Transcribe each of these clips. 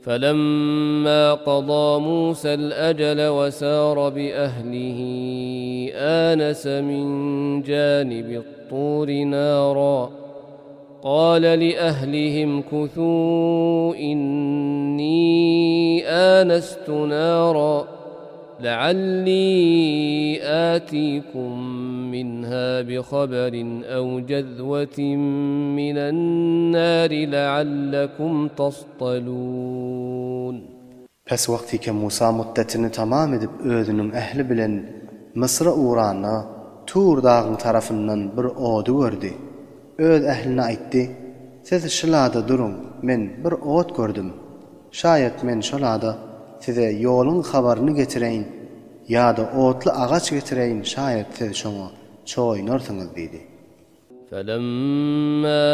فلما قضى موسى الأجل وسار بأهله آنس من جانب الطور نارا قال لأهلهم كثوا إني آنست نارا لعلي آتيكم منها بخبر أو جذوة من النار لعلكم تصطلون. Pes wagtyke Musa mutdetini tamam edip özüniň ähli bilen Mysra ugranda Tur dagyň tarapyndan bir ody gördi. Öz ähline aýtdy, Siz şylada duruň, men bir ot gördüm. Şaýat men şolada size ýoluň habaryny getireýin ýa-da otly agaç getireýin şaýat siz şoňa çoýunarsyňyz diýdi. فلما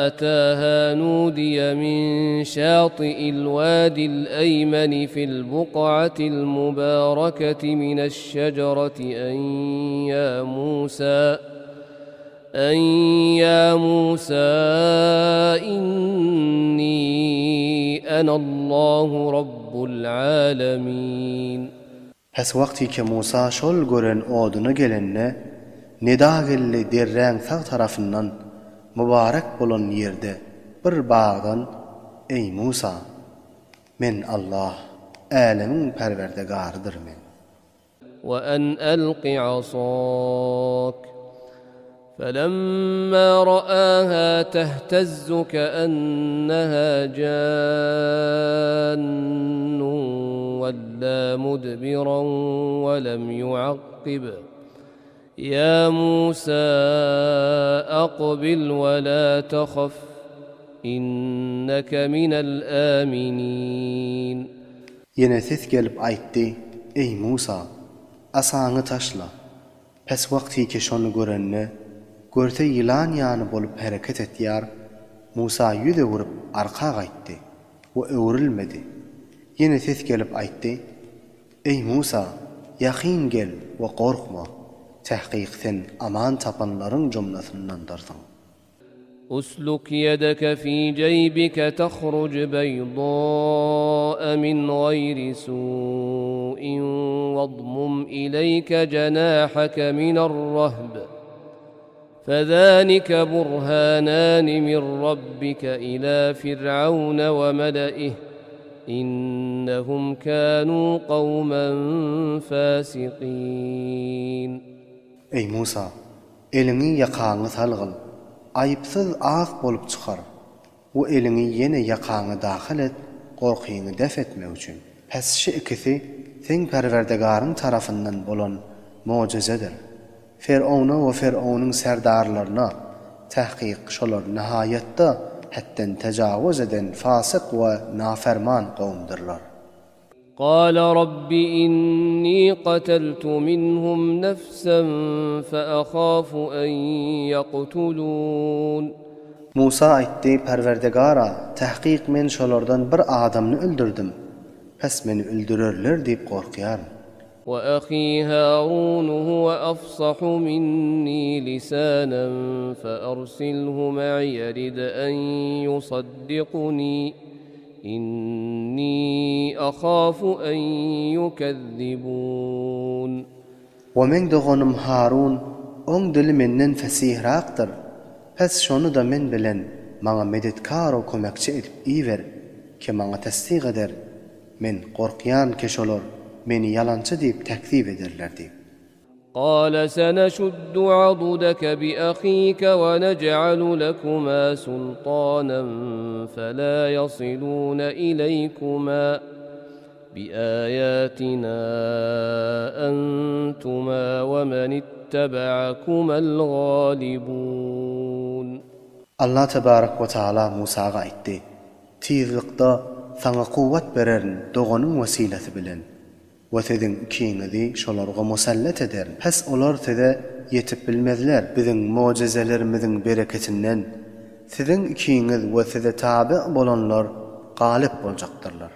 أتاها نودي من شاطئ الوادي الأيمن في البقعة المباركة من الشجرة أن يا موسى أن يا موسى إني أنا الله رب العالمين. Pes wagtyke Musa şol gören oduna gelende, nida geldi derräň sag tarapyndan mübarek bolan ýerde bir bagdan, Eý, Musa! Men Allah, älemiň Perwerdegarydyr men. وأن ألق عصاك فلما رآها تهتز كأنها جان ولى مدبرا ولم يعقب يا موسى أقبل ولا تخف إنك من الآمنين. Ýene ses gelip aýtdy, Eý, Musa! Asaňy taşla! Pes wagtyky şony görende, görse ýylan ýany bolup hereket etýär, Musa ýüz öwrüp arka gaýtdy we öwrülmedi. Ýene ses gelip aýtdy, Eý, Musa! Ýakyn gel we gorkma, tähkyk sen aman tapanlaryň jumlasyndandyrsyň. أسلك يدك في جيبك تخرج بيضاء من غير سوء واضمم إليك جناحك من الرهب فذلك برهانان من ربك إلى فرعون وملئه إنهم كانوا قوما فاسقين. Eý, Musa! Eliňi ýakaňa salgyl, aýypsyz ak bolup çykar. We eliňi ýene ýakaňa dahyl et, gorkyňy def etmek üçin. Pes şi ikisi seň Perwerdigaryň tarapyndan bolan mojezedir. Ferowna we Ferownyň serdarlaryna, tahkyk şolar nihaýatda hetden tejawuz eden fasyk we naferman kowumdyrlar. قال رب إني قتلت منهم نفسا فأخاف أن يقتلون. Musa aýtdy, Perwerdigara, tahkyk men şolardan bir adamny öldürdim, pes meni öldürerler diýip gorkýaryn. وأخي هارون هو أفصح مني لسانا فأرسله معي يرد أن يصدقني إني أخاف أن يكذبون. We meň doganym Harun, oň dili menden fesihrakdyr, pes şony-da men bilen maňa medetkar-u kömekçi edip iber, ki maňa tassyk eder, men gorkýan ki şolar meni ýalançy diýip tekzip ederler diýip. قال سنشد عضدك بأخيك ونجعل لكما سلطانا فلا يصلون إليكما بآياتنا أنتما ومن اتبعكما الغالبون. Allah tebarek we taala Musaga aýtdy, Tizlikde saňa kuwwat bererin doganyň wesilesi bilen. We siziň ikiňizi şolarga musallat ederin. Pes olar size ýetip bilmezler. Biziň mojezelerimiziň bereketinden, siziň ikiňiz we size taby bolanlar galyp boljakdyrlar.